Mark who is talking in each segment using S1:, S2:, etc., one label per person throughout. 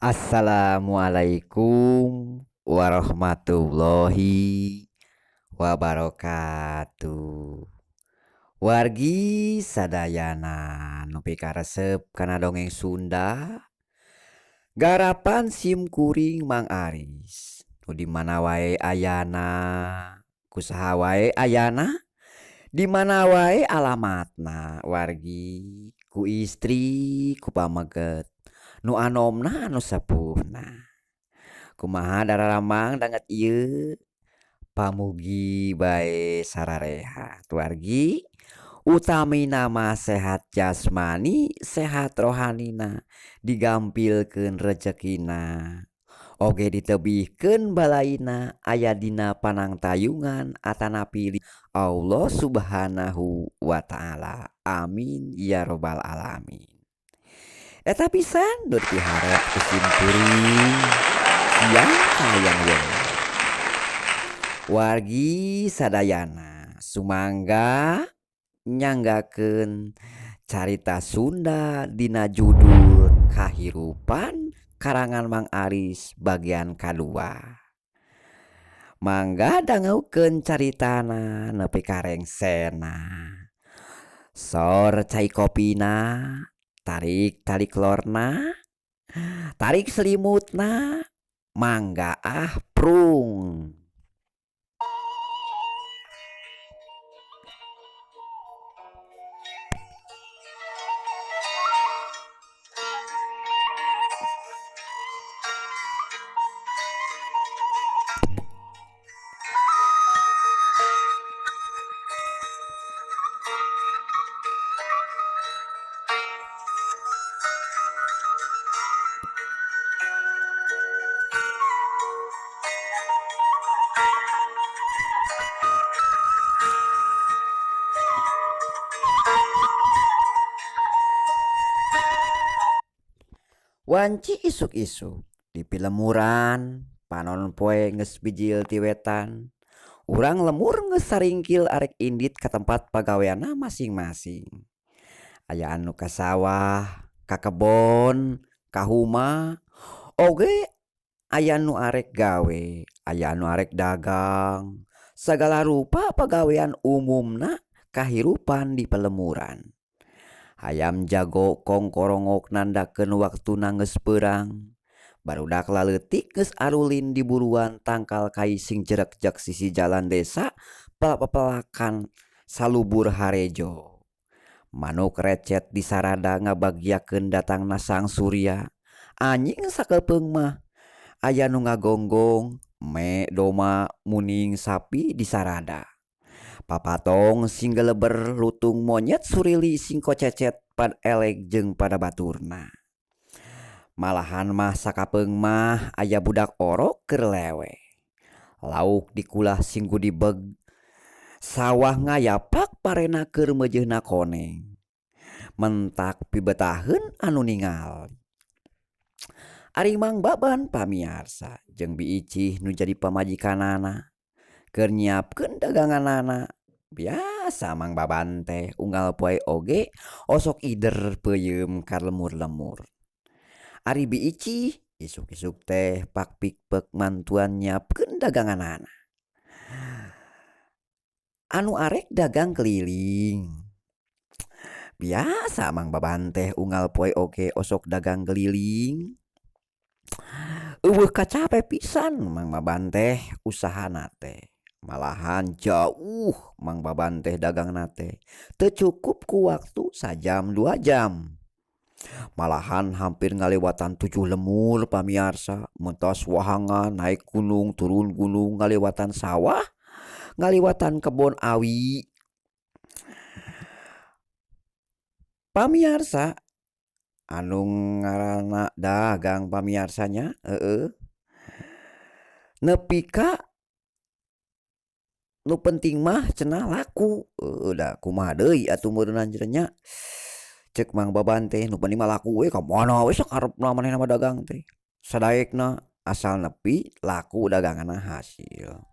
S1: Assalamualaikum warahmatullahi wabarakatuh. Wargi sadayana nu pikaresep kana dongeng Sunda garapan sim kuring Mang Aris nu di mana wae ayana ku saha wae ayana di mana wae alamatna wargi ku istri ku pameget nu anomna anu sepuhna. Kumaha dararamang danget ieu pamugi bae sararehat wargi utamina mah sehat jasmani sehat rohanina digampilkeun rejekina oge ditebihkeun balaina aya dina panangtayungan atanapi Allah subhanahu wata'ala amin ya robbal alamin. Eta pisan nu dipiharep ku sim kuring siang kalayan wengi. Wargi sadayana sumangga nyanggakeun carita Sunda dina judul Kahirupan karangan Mang Aris bagian kadua. Mangga dangukeun caritana nepi ka rengsena. Sor cai kopina tarik taliklorna tarik selimutna mangga ah prung. Wanci isuk-isuk di pilemuran panon poe geus bijil ti wetan urang lembur geus saringkil arek indit ka tempat pagaweanna masing-masing. Aya anu ka sawah ka kebon ka huma oge aya nu arek gawe aya nu arek dagang sagala rupa pagawean umumna kahirupan di palemuran. Hayam jago kongkorongok nandakeun waktuna geus beurang barudak laleutik geus arulin di buruan tangkal kai sing jeregjeg sisi jalan desa pepelakan salubur harejo. Manuk recet di sarada ngabagyakeun datangna sang surya anjing sakepeung mah aya nu ngagonggong me doma muning sapi di sarada. Papatong sing geleber lutung monyet surili sing kocecet pad eleg jeung pada baturna. Malahan mah sakapeung mah aya budak orok keur lewe. Lauk dikulah sing gudibeg sawah ngayapak parena keur meujeuhna koneng. Mentak pibetaheun anu ningal. Ari Mang Baban pamiarsa jeung Bi Icih nu jadi pamajikanana keur nyiapkeun daganganana. Biasa Mang Baban teh unggal poe oge osok ider peuyeum ka lemur-lemur. Ari Bi Icih isuk-isuk teh pak pikpek mantuan nyiapkeun daganganana. Anu arek dagang keliling. Biasa Mang Baban teh unggal poe oge osok dagang keliling. Eueuh kacape pisan Mang Baban teh usahana teh. Malahan jauh Mang Baban teh dagangna teh teu cukup ku waktu sajam 2 jam. Malahan hampir ngalewatan 7 lemur pamiarsa mentas wahangan naik gunung turun gunung ngalewatan sawah ngalewatan kebon awi. Pamiarsa anu ngaranna dagang pamiarsanya heueuh nepi ka nu penting mah cenah laku heueuh da kumaha deui atuh meureunna nya. Cek Mang Baban teh nu penting mah laku we ka mana we sakarepna manehna mah dagang teh sadaekna asal nepi laku daganganna hasil.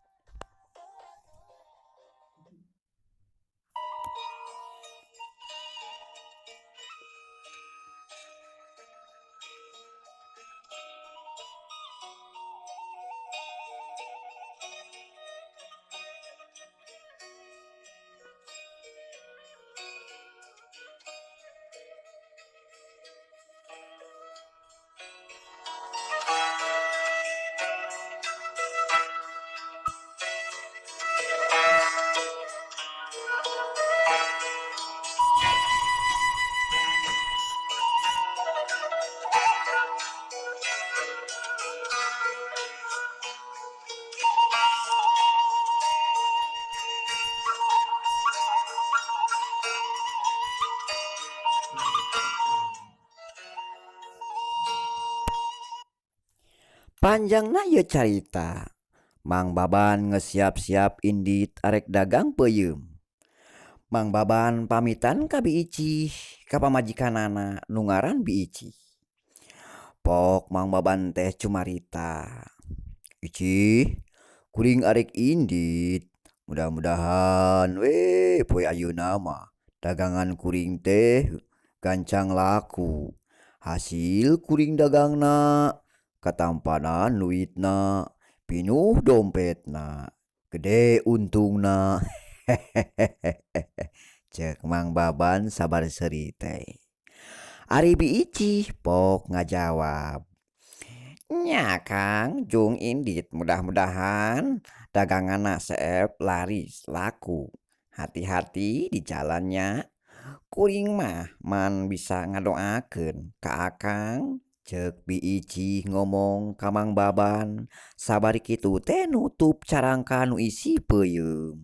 S1: Panjangna ieu carita Mang Baban geus siap-siap indit arek dagang peuyeum. Mang Baban pamitan ka Bi Icih ka pamajikanana nu ngaran Bi Icih. Pok Mang Baban teh cumarita Icih kuring arek indit mudah-mudahan we poe ayeuna mah dagangan kuring teh gancang laku hasil kuring dagangna katampanan duitna pinuh dompetna gede untungna cek Mang Baban sabari seuri teh. Ari Bi Icih pok ngajawab nya kang jung indit mudah-mudahan daganganna seep laris laku hati-hati di jalan nya kuring mah man bisa ngadoakeun ka akang cek Bi Icih ngomong ka Mang Baban sabari kitu teh nutup carangka nu isi peuyeum.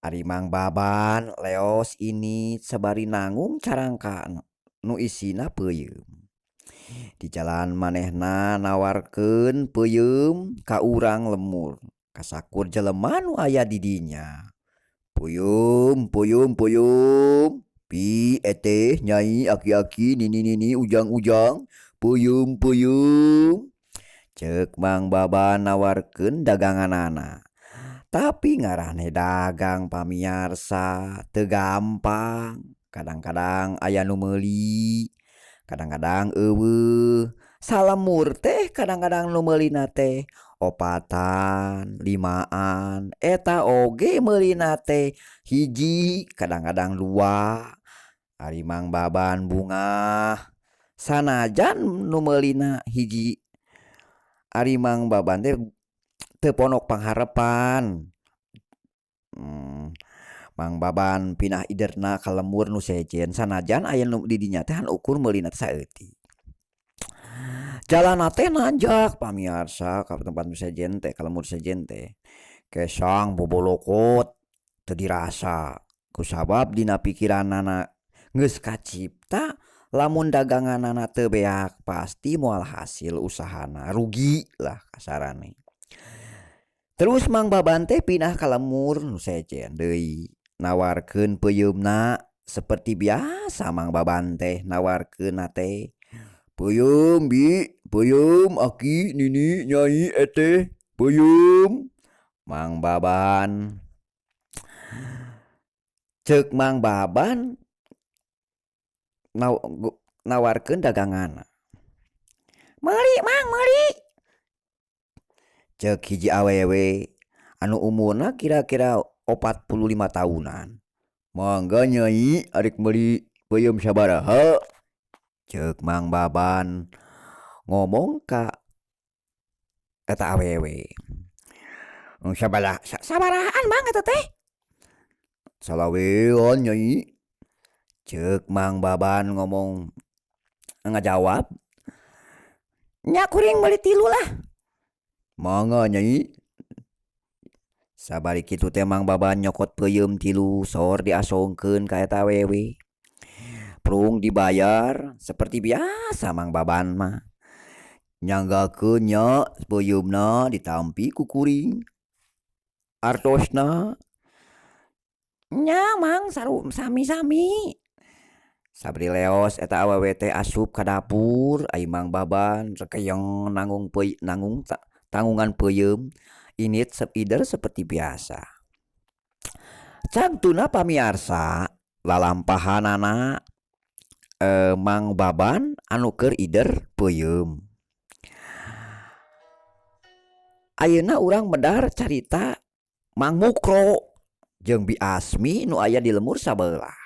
S1: Ari Mang Baban leos indit sabari nanggung carangka nu isina peuyeum. Di jalan manehna nawarkeun peuyeum ka urang lembur ka sakur jelema nu aya di dinya. Peuyeum peuyeum peuyeum bi eteh nyai aki-aki nini-nini ujang-ujang peuyeum peuyeum cek Mang Baban nawarkeun daganganana. Tapi ngaranna dagang pamiarsa teu gampang kadang-kadang aya nu meuli kadang-kadang eueuh salembur teh kadang-kadang nu meulina teh opatan limaan eta oge meulina teh hiji kadang-kadang dua. Ari Mang Baban bungah sanajan nu meulina hiji ari Mang Baban teh teu pondok pangharepan. Mang Baban pindah iderna ka lembur nu sejen sanajan aya nu di dinya teh ukur meulina teh saeutik. Jalanna teh nanjak pamiarsa ka tempat nu sejen teh ka lembur sejen teh kesang bobolokot teu dirasa kusabab dina pikiranana geus kacipta lamun daganganana teu beak pasti moal hasil usahana rugi lah kasarane. Terus Mang Baban teh pindah ka lembur nu sejen deui nawarkeun peuyeumna seperti biasa Mang Baban teh nawarkeunna teh peuyeum bi peuyeum aki nini nyai eteh peuyeum. Mang Baban cek Mang Baban nawarkeun daganganna. Meuli Mang meuli cek hiji awewe anu umurna kira-kira 45 tahunan. Mangga nyai arek meuli peuyeum sabaraha cek Mang Baban ngomong ka eta awewe. Sabarahaan Mang eta teh salawean nyai cek Mang Baban ngomong ngajawab nya kuring meuli 3 lah. Mangga nyai. Sabari kitu teh Mang Baban nyokot peuyeum 3 sor diasongkeun ka eta awewe. Prung dibayar seperti biasa Mang Baban mah. Nyanggakeun nya peuyeumna ditampi ku kuring. Artosna nya Mang sami-sami. Sabari leos eta awewe teh asup ka dapur ai Mang Baban rekeyeng nanggung nanggung tanggungan peuyeum init ider seperti biasa. Cangtuna pamiarsa lalampahanana Mang Baban anu keur ider peuyeum. Ayeuna urang medar carita Mang Mukro jeung Bi Asmi nu aya di lembur sabelah.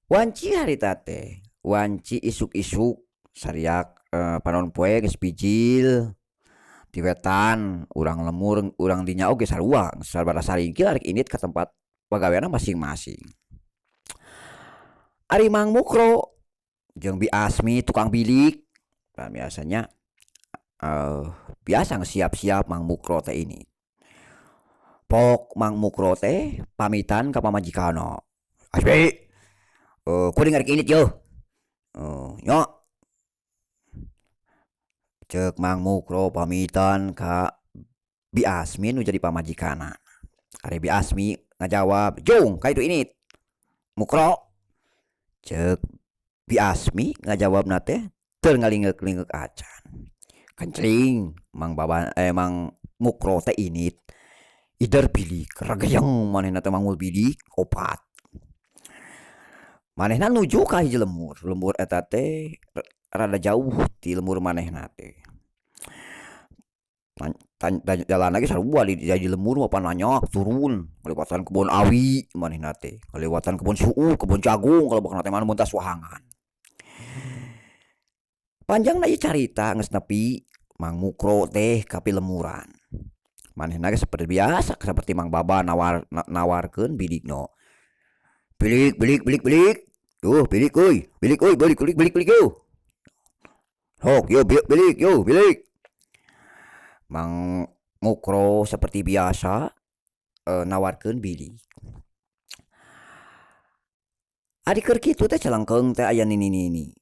S1: Wanci harita teh wanci isuk-isuk sariak panon poe geus bijil Ti wetan urang lembur urang dinya oge sarua sabada saringkil arek indit ka tempat pagaweanna masing-masing. Ari Mang Mukro jeung Bi Asmi tukang bilik nah biasanya biasa siap-siap Mang Mukro teh ini. Pok Mang Mukro teh pamitan ka pamajikanna, Asmi, kuring arek indit yeuh, nya. Ceuk Mang Mukro pamitan ka Bi Asmi nu jadi pamajikanna. Ari Bi Asmi ngajawab, jung ka ditu indit Mukro. Ceuk Bi Asmi ngajawabna teh teu ngalingeuk-lingeuk acan. Kencling Mang Baban Mang Mukro teh indit ider bilik regeyeng manehna teh manggul bilik opat. Manehna nuju ka hiji lembur, lembur eta teh rada jauh ti lembur manehna teh. Jalanna ge sarua di lembur mah pan nanjak turun ngaliwatan kebon awi manehna teh, ngaliwatan kebon suuk, kebon jagung kalebakna teh mentas wahangan. Panjangna ieu carita geus nepi Mang Mukro teh ka pilemburan. Manehna ge saperti biasa saperti Mang Baban nawarkeun bilikna. Bilik bilik bilik bilik, tuh bilik euy, bilik euy, bilik bilik bilik bilik yuh. Sok yeuh bilik yuh bilik. Mang Mukro seperti biasa nawarkeun bilik. Ari keur kitu teh calengkeung teh aya nini-nini.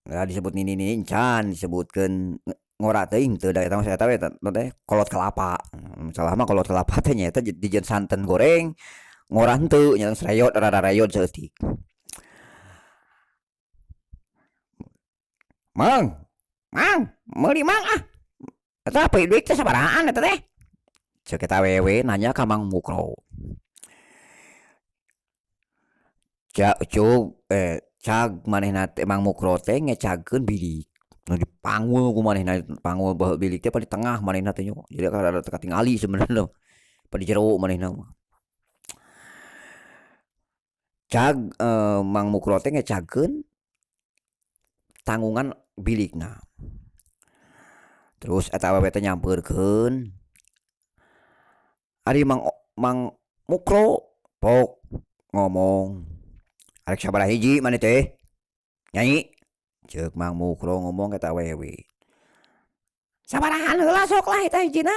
S1: Nah disebut nini-nini encan disebutkeun ngora teuing teu da eta mah eta we teh kolot kalapa. Salah mah kolot kalapa teh nyaeta dijieun santen goreng ngora henteu nya reyot rada reyot saeutik. Mang, Mang, meuli Mang ah. Eta duit teh sabarahaan eta teh? Ceuk eta awewe nanya ka Mang Mukro. Cag manehna teh Mang Mukro teh ngecagkeun bilik. Nu dipanggul ku manehna panggul bilik teh di tengah manehna teh jadi rada teu katingali sebenarna pa di jero manehna mah. Cag Mang Mukro teh ngecagkeun tanggungan bilikna. Terus eta awewe teh nyampeurkeun. Ari Mang Mukro pok ngomong, arek sabaraha hiji maneh teh nyai? Ceuk Mang Mukro ngomong ka eta awewe. Sabarahan heula sok lah eta hijina.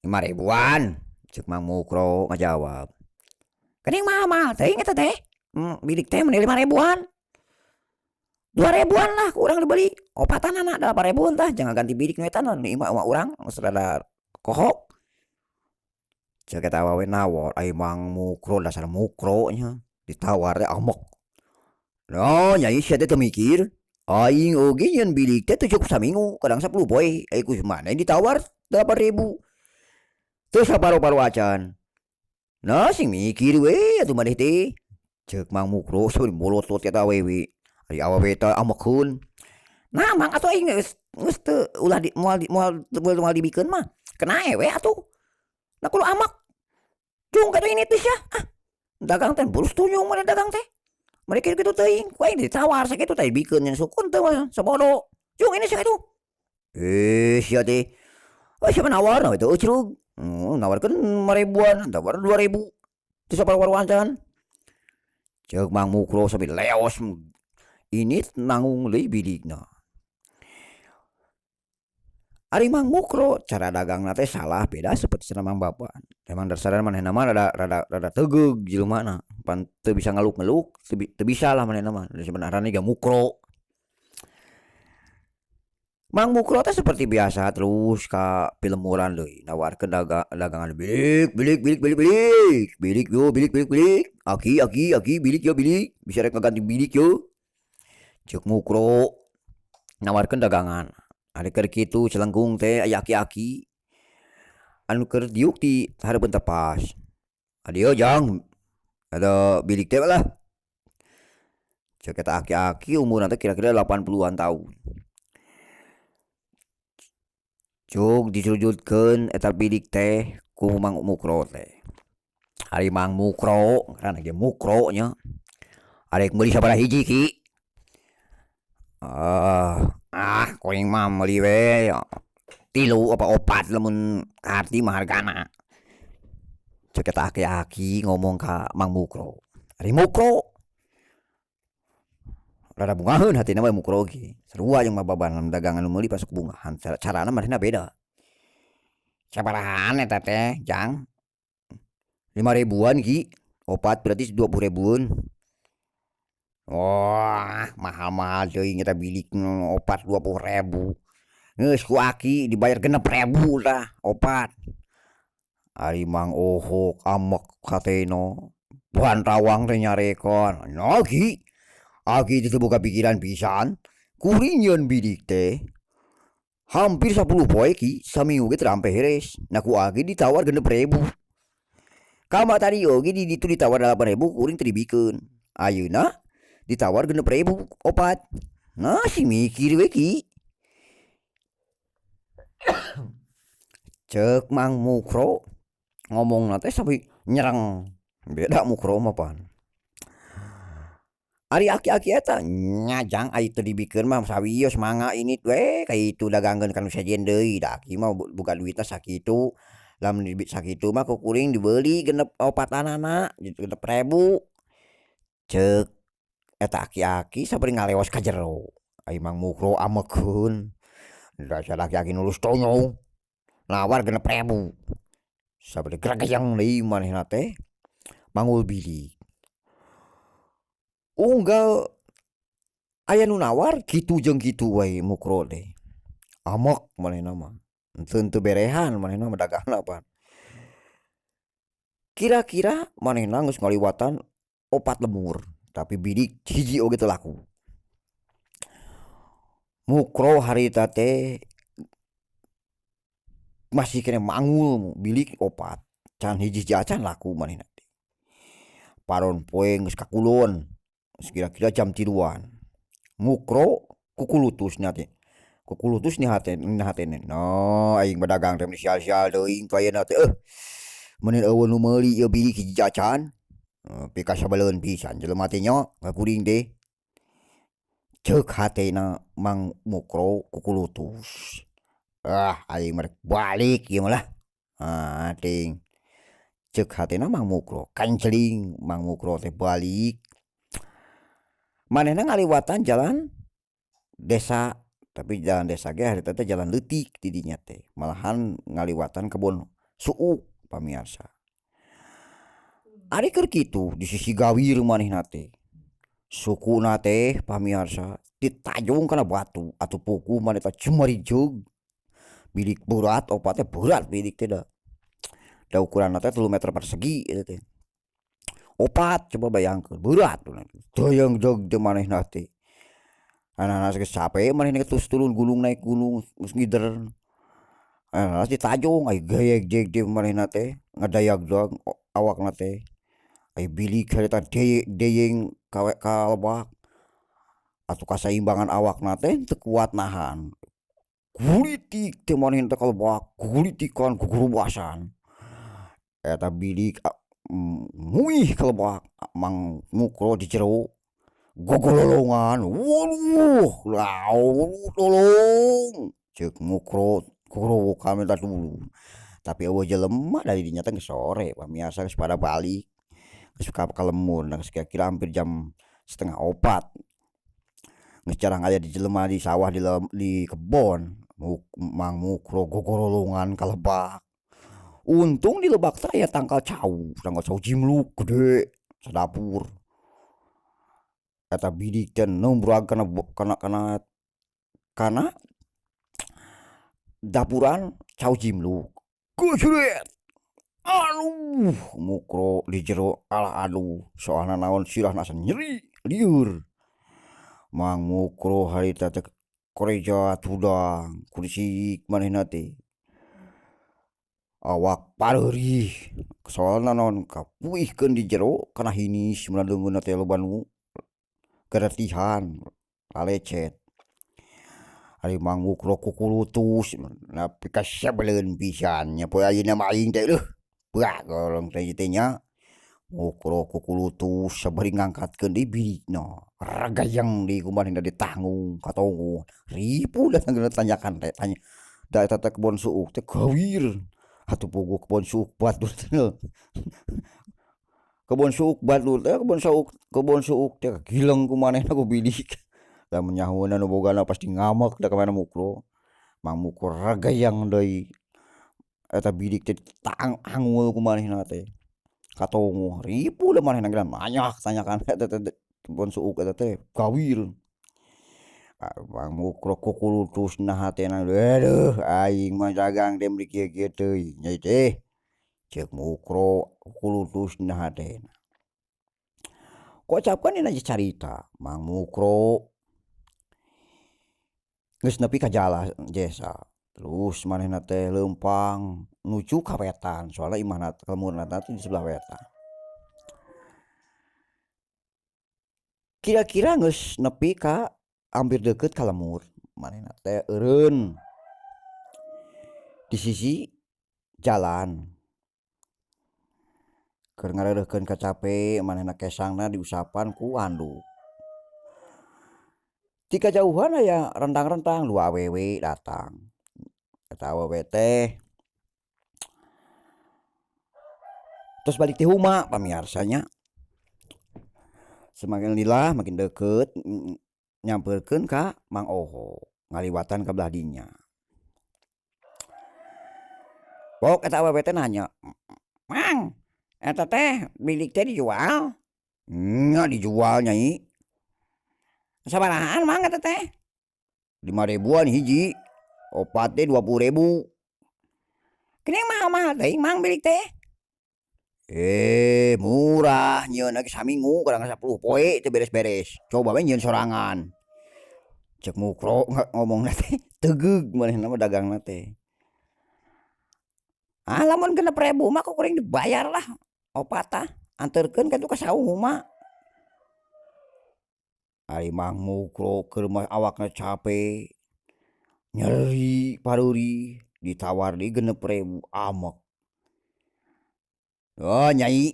S1: 5 ribuan ceuk Mang Mukro ngajawab. Geuning mahal-mahal teuing eta teh. Bilik teh meni 5 ribuan. 2 ribuan lah ku urang dibeli. Opatanana 8 ribuan tah jangan ganti bilik nu eta di imah urang geus rada kohok. Ceuk eta awewe nawar, ai Mang Mukro dasar mukro nya ditawar teh ambek. Nah nyai sia teh teu mikir. Aing oge nyieun bilik teh teu cukup saminggu kadang 10 poe ai ku maneh ditawar 8 ribu. Teu saparo-paro acan. Nah sing mikir we atuh maneh teh. Ceuk Mang Mukro sambil molotot ka eta awewe. Ari awewe teh ambekeun. Nah Mang atuh aing geus geus teu ulah di moal moal moal dibikeun mah keun we atuh. Da kudu ambek. Cung ka ini teh sia ah. Dagang teh burus tunyung maneh dagang teh. Maneh kitu-kitu teuing ku aing ditawar sakitu teh dibikeun nya sukun teu mah sabodo. Cung ini sakitu. Eh sia teh. Oh sia mah nawar we teu eucrug. Nawarkeun 5 ribuan tawar 2 ribu. Teu saparo-paro acan. Ceuk Mang Mukro sambil leos ini nanggung deui bilikna. Ari Mang Mukro cara dagangna teh salah beda seperti cenah Mang Baban. Emang dasarna manehna mah rada rada rada tegeug jelemana pan teu bisa ngeluk-ngeluk teu bisa lah manehna mah sebenarna ge mukro. Mang Mukro teh seperti biasa terus ka pilemburan deui nawarkeun dagangan bilik bilik bilik bilik bilik bilik yo bilik bilik bilik aki aki aki bilik yo bilik bisa rek ngaganti bilik yo. Ceuk Mukro nawarkeun dagangan. Ari keur kitu celengkung teh aya aki-aki anu keur diuk di hareupeun tepas. Adieu jang ada bilik teh lah. Ceuk eta aki-aki umurna teh kira-kira 80-an tahun. Cuk disujudkeun eta bilik teh ku Mang Mukro teh. Ari Mang Mukro ngaranna ge Mukro nya. Arek meuli sabaraha hiji ki? Ah kuring mah meuli we. Tilu apa opat lamun kaharti mah hargana. Cek eta aki-aki ngomong ka Mang Mukro, ari Mukro rada bungaheun hatina mah Mukro ge sarua jeung bababan dagangan nu meuli masuk bungahan carana manehna beda. Sabarahaan eta teh jang? Lima ribuan ki, opat berarti 20 ribueun. Wah mahal-mahal teuing eta bilik nu opat 20 rebu, geus ku aki dibayar 6 rebu tah opat. Ari Mang Ohok ambek hatena bantawang teh nyarekan, naha ki, aki teh teu boga pikiran pisan kuring nyieun bilik teh hampir 10 poe ki, saminggu ge teu rampe heres, nah ku aki ditawar 6 rebu. Kamari oge di ditu ditawar 8 rebu kuring teu dibikeun, ayeuna ditawar 6 rebu opat, nah sing mikir we ki. Ceuk Mang Mukro ngomongna teh sampai nyereng, beda Mukro mah pan. Ari aki-aki eta nya jang ai teu dibikeun mah sawios mangga indit we ka itu dagangkeun ka nu sejen deui da aki mah boga duitna sakitu, lamun sakitu mah ku kuring dibeuli genep opatanana 6 rebu. Ceuk eta aki-aki sabari ngaleos ka jero, ai Mang Mukro ambekeun dasar aki-aki nu geus tonyong nawar 6 rebu. Sabari gregeyeng deui manehna teh manggul bilik. Unggal aya nu nawar kitu jeung kitu wae Mukro teh, ambek manehna mah henteu berehan manehna mah dagangna pan. Kira-kira manehna geus ngaliwatan opat lembur tapi bidik hiji oge teu laku. Mukro harita teh masih keneh manggul bilik opat can hiji-hiji acan laku manehna teh. Paron poe geus ka kulon geus kira-kira jam 3an Mukro kukulutus nya teh, kukulutus nya hate dina hatena, nah aing mah dagang teh meuni sial-sial teuing tu ayeuna teh euh meuni eueuh nu meuli ieu bilik hiji acan pikasebeleun pisan jelema teh nya ka kuring teh. Ceuk hatena Mang Mukro kukulutus, ah aing mah rek balik ieu mah lah ting ceuk hatena Mang Mukro kancling Mang Mukro teh balik. Manehna ngaliwatan jalan desa tapi jalan desa ge harita teh jalan leutik di dinya teh malahan ngaliwatan kebon suuk pamiarsa. Ari keur kitu di sisi gawir manehna teh sukuna teh pamiarsa ditajong kana batu atuh puguh maneh teh cumarijeug bilik beurat opat teh beurat bilik teh da, da ukuranna teh 3 meter persegi eta teh. Opat coba bayangkeun beurat dayangdeug teh manehna teh. Anak-anak geus cape manehna terus turun gunung naik gunung geus ngider, anak ditajong ai gayeg jeg teh manehna teh ngadayagdag awakna teh. Ai bilik harita deyeng ka lebak atuh kasaimbangan awakna teh teu kuat nahan gulitik teh manehna teh ka lebak gugulitikan gugurubasan. Eta bilik nguih ka lebak Mang Mukro di jero gogololongan waduh tolong ceuk Mukro kuruwukan minta tulung. Tapi eueuh jelema da di dinya teh geus sore pamiarsa geus pada balik geus ka lembur geus kira-kira hampir jam 3.30 geus jarang aya di jelema di sawah di kebon. Mang Mukro gogorolongan ka lebak, untung di lebak teh aya tangkal cau jimluk gede sadapur. Eta bidik teh nombrag kana kana kana kana dapuran cau jimluk gejret aduh Mukro di jero alah aduh soalna naon sirahna asa nyeri lieur. Mang Mukro harita teh korejat hudang kurisik manehna teh awak pareurih soalna naon kapuihkeun di jero kana hinis meunang leungeunna teh loba nu garetihan lalecet. Ari Mang Mukro kukulutus nepi ka sebeleun pisan nya poe ayeuna mah aing teh leuh beak gorong teh teh nya. Mukro kukulutus sabari ngangkatkeun deui bilikna regeyeng deui ku manehna ditanggung ka tonggoh ripuh datang tanjakan teh Da eta teh kebon suuk teh gawir atuh puguh kebon suuk batur teh kebon suuk batur teh kebon suuk teh gileng ku manehna ku bidik lamun nyahoeun nu bogana pasti ngambek da ka manehna mukro, Mang Mukro regeyeng deui eta bidik teh angul ku manehna teh katongoh ripuh manehna geura manyak tanyakan eta teh kebon suuk eta teh gawir. Mang Mukro kukulutus dina hatena aduh aing mah dagang teh meuni kieu kieu teuing nyai teh ceuk mukro kukulutus dina hatena. Kocapkan dina carita Mang Mukro geus nepi ka jalan desa terus manehna teh leumpang nuju ka wetan soalna imahna lemburna teh di sebelah wetan. Kira-kira geus nepi ka hampir deukeut ka lembur manehna teh eureun di sisi jalan keur ngareureuhkeun kacape manehna kesangna diusapan ku handuk. Ti kajauhan aya rentang-rentang dua awewe datang eta awewe teh tos balik ti huma pamiarsa nya. Semakin lila makin deukeut nyamperkeun ka Mang Oho ngaliwatan ka belah dinya. Pok eta awewe teh nanya, "Mang, eta teh bilik teh dijual?" "Nya dijual Nyai." "Sabarahaan Mang eta teh?" 5.000-an hiji, opat teh 20.000." "Geuning mahal-mahal teuing Mang bilik teh." "Eh murah nyieunna ge saminggu kadang 10 poe teu beres-beres, coba we nyieun sorangan." Ceuk Mukro ngomongna teh tegeug manehna mah dagangna teh. "Ah lamun 6.000 mah ku kuring dibayar lah opat tah, anterkeun kaditu ka saung huma." Ari Mang Mukro keur mah awakna cape, nyeri pareurih ditawar deui 6.000 ambek. "Oh Nyai,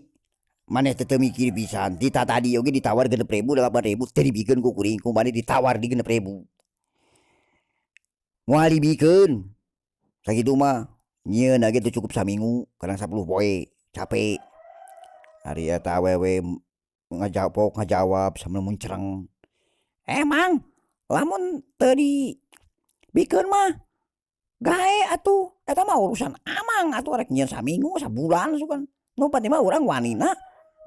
S1: maneh teh teu mikir pisan ti tatadi oge ditawar 6.000 8.000 teu dibikeun ku kuring ku maneh ditawar deui 6.000. Moal dibikeun sakitu mah nyieunna ge teu cukup saminggu kadang 10 poe cape." Ari eta awewe ngajapok ngajawab sambil muncreng, "Eh Mang, lamun teu dibikeun mah gae atuh eta mah urusan amang atuh rek nyieun saminggu sabulan sugan nu penting mah urang wanina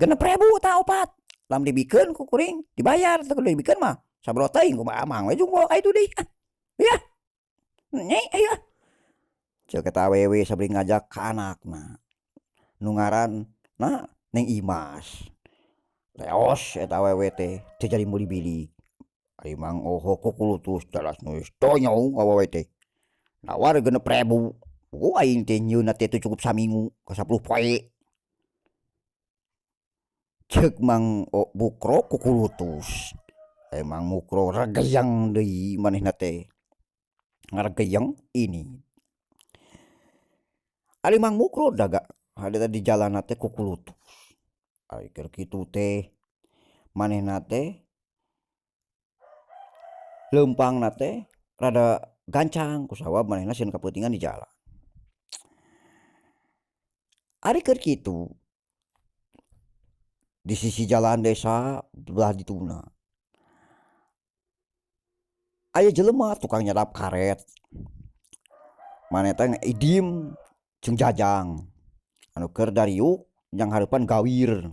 S1: 6.000 tah opat lamun dibikeun ku kuring dibayar teu dibikeun mah sabaraha teuing kumaha amang we jung ka ditu deui ah yah Nyai ayo ah." Ceuk eta awewe sabari ngajak ka anakna nu ngaranna Neng Imas. Leos eta awewe teh teu jadi meuli bilik. Ari Mang Oho kukulutus dalas geus tonyong awewe teh nawar 6.000 puguh aing teh nyieunna teh teu cukup saminggu ka 10 poe. Ceuk Mang Mukro kukulutus, Mang Mukro regeyeng deui manehna teh ngaregeyeng ini. Ari Mang Mukro daga harita di jalanna teh kukulutus ari keur kitu teh manehna teh leumpangna teh rada gancang kusabab manehna sieun kapeutingan di jalan. Ari keur kitu di sisi jalan desa belah dituna aya jelema tukang nyadap karet maneh teh Idim jeung Jajang anu keur dariuk jang hareupan gawir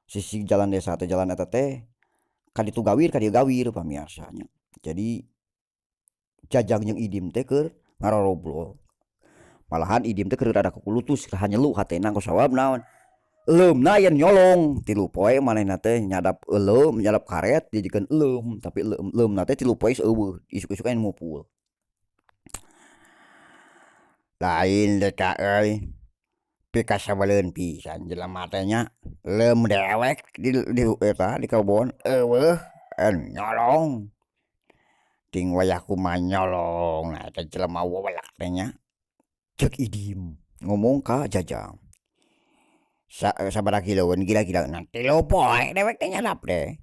S1: sisi jalan desa teh jalan eta teh ka ditu gawir ka dieu gawir pamiarsa nya. Jadi Jajang jeung Idim teh keur ngarorobrol malahan Idim teh keur rada kukulutus hanyelu hatena kusabab naon euleumna aya nu nyolong 3 poe manehna teh nyadap euleum nyadap karet dijadikeun euleum tapi euleumna teh 3 poe geus eueuh isuk-isuk aya nu mupul. Lain deh ka euy pikasebeleun pisan jelema teh nya lem dewek di eta di kebon eueuh nyolong ting wayah kumaha nyolong nah eta jelema wewelak teh nya. Ceuk Idim ngomong ka Jajang, "Sabaraha kiloeun kira-kira?" "3 poe dewek teh nyadap teh."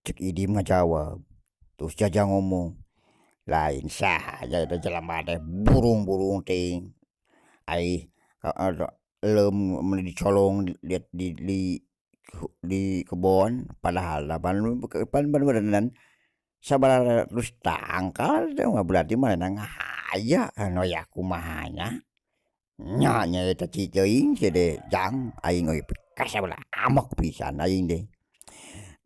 S1: Ceuk Idim ngajawab terus Jajang ngomong, Lain saha eta jelema teh burung-burung teuing ai leum mun dicolong di di kebon padahal pan meureunan sabaraha ratus tangkal teh mah berarti manehna ngahaya anu aya kumaha nya, nya nyaeta ciceuing sia teh jang aing oge pikasep ambek pisan aing teh.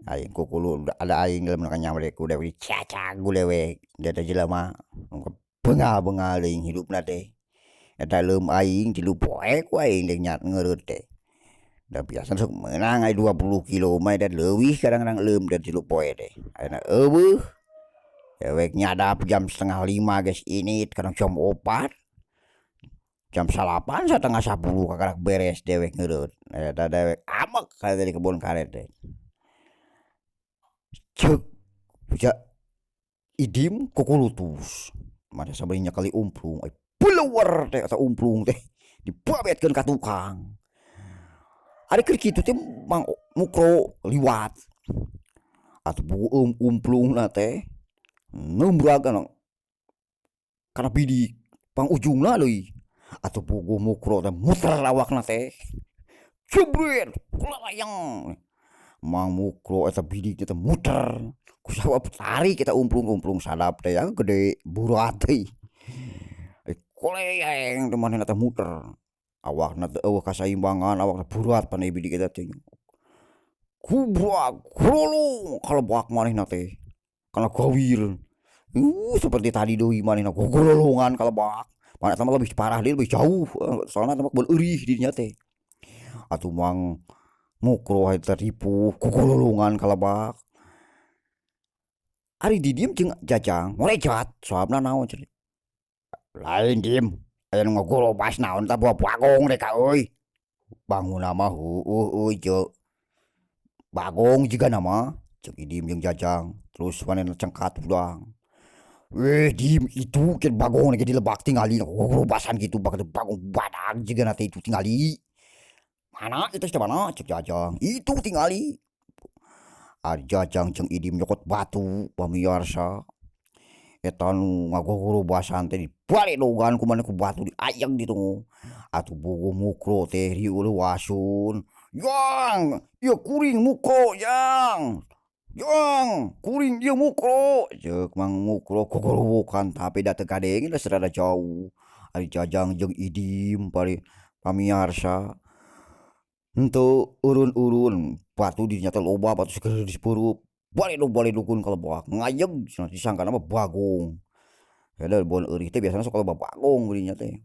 S1: Aing kukulu da aing lamun kanyamre ku dewek dicacag ku dewek eta jelema bengal bengal deui hidupna teh. Eta leum aing 3 poe ku aing teh ngeureut teh da biasana sok meunang ai 20 kilo mah edan leuwih kadang-kadang leum teh 3 poe teh ayeuna euweuh dewek nyadap jam 4.30 geus indit kadang jam 4.00 jam 9.00 9.30 kakarak beres dewek ngeureut eta dewek ambek ka di kebon karet teh. Ceuk ja idim kukulutus maneh sabari nyekeli umplung ai puleuer teh eta umplung teh dibabetkeun ka tukang. Ari keur kitu teh mang mukro liwat atuh puguh umplungna teh nembrag kana bidik pangujungna deui atuh puguh mukro teh muter awakna teh jebret kulayang mang mukro eta bidik teh muter kusabab tarik eta umplung, umplung sadap teh ya gede burat deui kuleyeng teh manehna teh muter awakna teh eueuh kasaimbangan awakna berat pan bidik eta teh gubrag gululung kalebak manehna teh kana gawir saperti tadi deui manehna gugululungan ka lebak pan eta mah lebih parah deui lebih jauh soalna eta mah kebon eurih di dinya teh. Atuh mang mukro eta ripuh gugululungan ka lebak ari didim jeung jajang ngolejat soabna naon cenah lain dim aya nu ngagorobas naon tah buah bagong rek euy bangunna mah heueuh euy je bagong jigana mah ceuk idim jeung jajang terus manehna cengkat hudang weh dim itu ke bagong ge di lebak tingali gogorobasan kitu bagong badag jigana teh itu tingali mana itu teh mana ceuk jajang itu tingali. Ari jajang jeung idim nyokot batu pamiarsa eta nu ngagogorobasan teh dibaledogan ku maneh ku batu diayeg ditu atuh puguh mukro teh riweuh jang ieu kuring mukro jang, jang kuring ieu mukro ceuk mang mukro gogorowokan tapi da teu kadenge da sarada jauh. Ari jajang jeung idim pamiarsa henteu urun-urun batu di dinya teh loba batu sageulis peurup baledog-baledogeun ka lebak ngayeg cenah disangkana mah bagong. Padahal bon eurih teh biasana sok loba bagong di dinya teh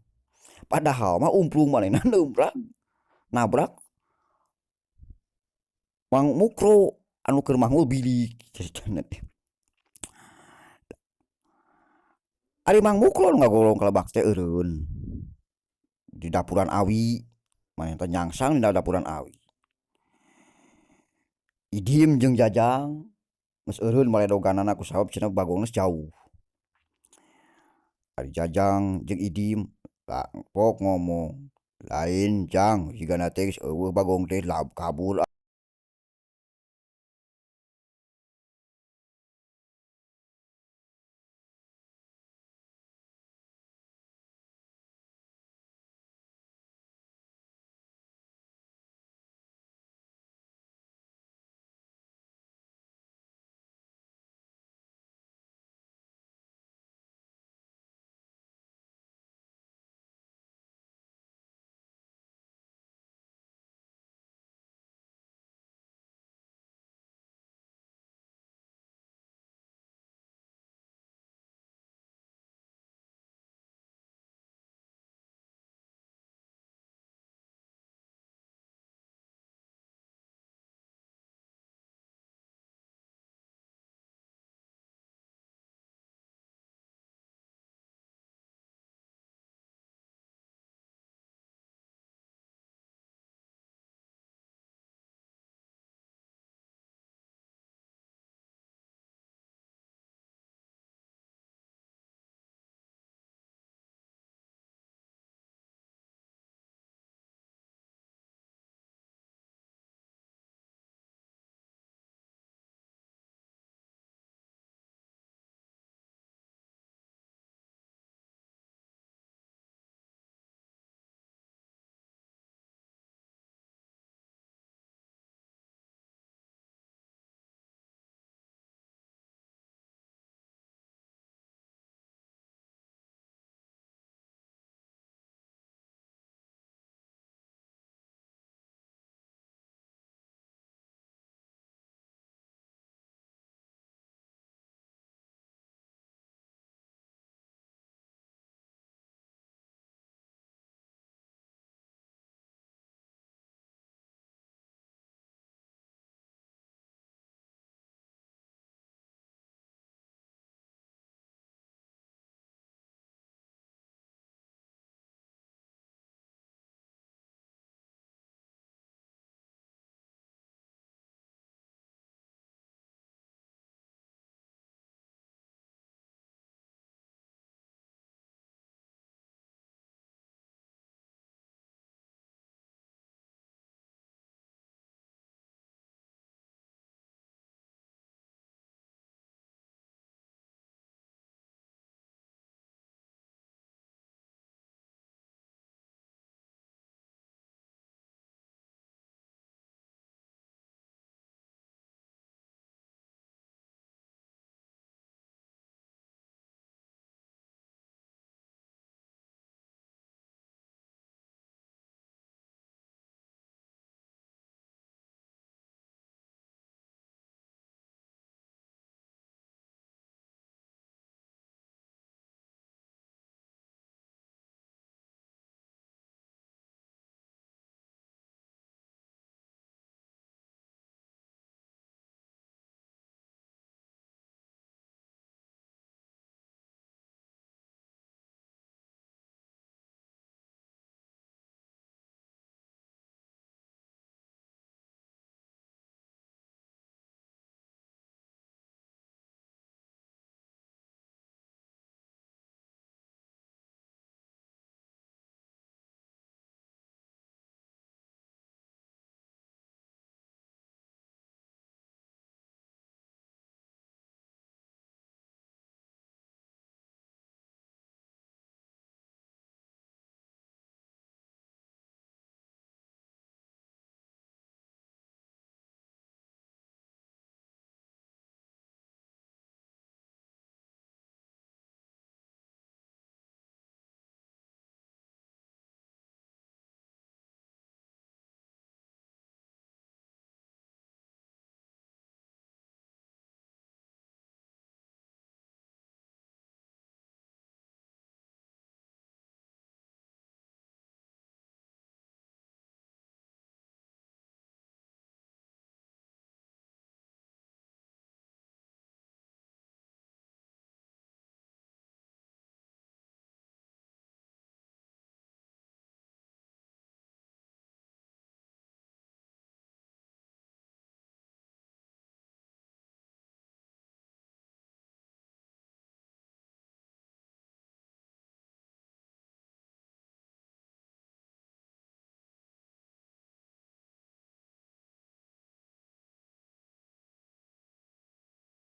S1: padahal mah umplung manehna neumprag nabrak mang mukro anu keur manggul bidik caritana teh. Ari mang mukro nu ngagolong ka lebak teh eureun di dapuran awi manehna teh nyangsang dina dapuran awi. Idim jeung jajang geus eureun baledoganana kusabab cenah bagongna geus jauh. Ari jajang jeung idim pok ngomong lain jang jigana teh geus eueuh bagong teh kabur.